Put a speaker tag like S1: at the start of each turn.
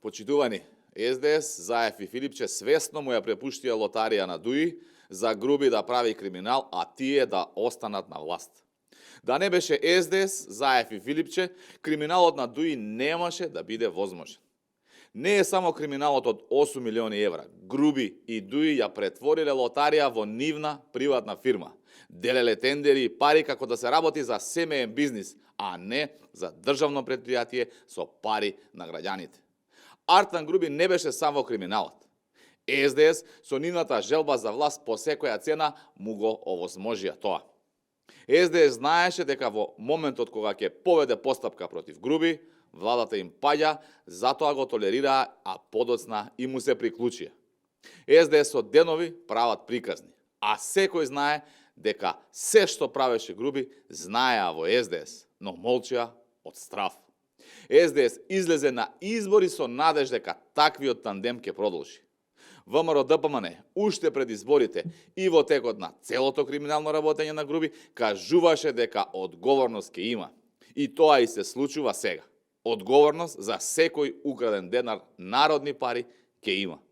S1: Почитувани, СДС, Заев и Филипче свесно му ја препуштија лотарија на Дуи за Груби да прави криминал, а тие да останат на власт. Да не беше СДС, Заев и Филипче, криминалот на Дуи немаше да биде возможен. Не е само криминалот од 8 милиони евра. Груби и Дуи ја претвориле лотарија во нивна приватна фирма. Делеле тендери и пари како да се работи за семеен бизнис, а не за државно предпријатие со пари на граѓаните. Артан Груби не беше само во криминалот. СДС со нивната желба за власт по секоја цена му го овозможија тоа. СДС знаеше дека во моментот кога ќе поведе постапка против Груби, владата им паѓа, затоа го толерираа, а подоцна и му се приклучија. СДС од денови прават приказни, а секој знае дека се што правеше Груби знаеа во СДС, но молчеа од страв. СДС излезе на избори со надеж дека таквиот тандем ќе продолжи. ВМРО ДПМН уште пред изборите и во текот на целото криминално работење на Груби кажуваше дека одговорност ќе има. И тоа и се случува сега. Одговорност за секој украден денар народни пари ќе има.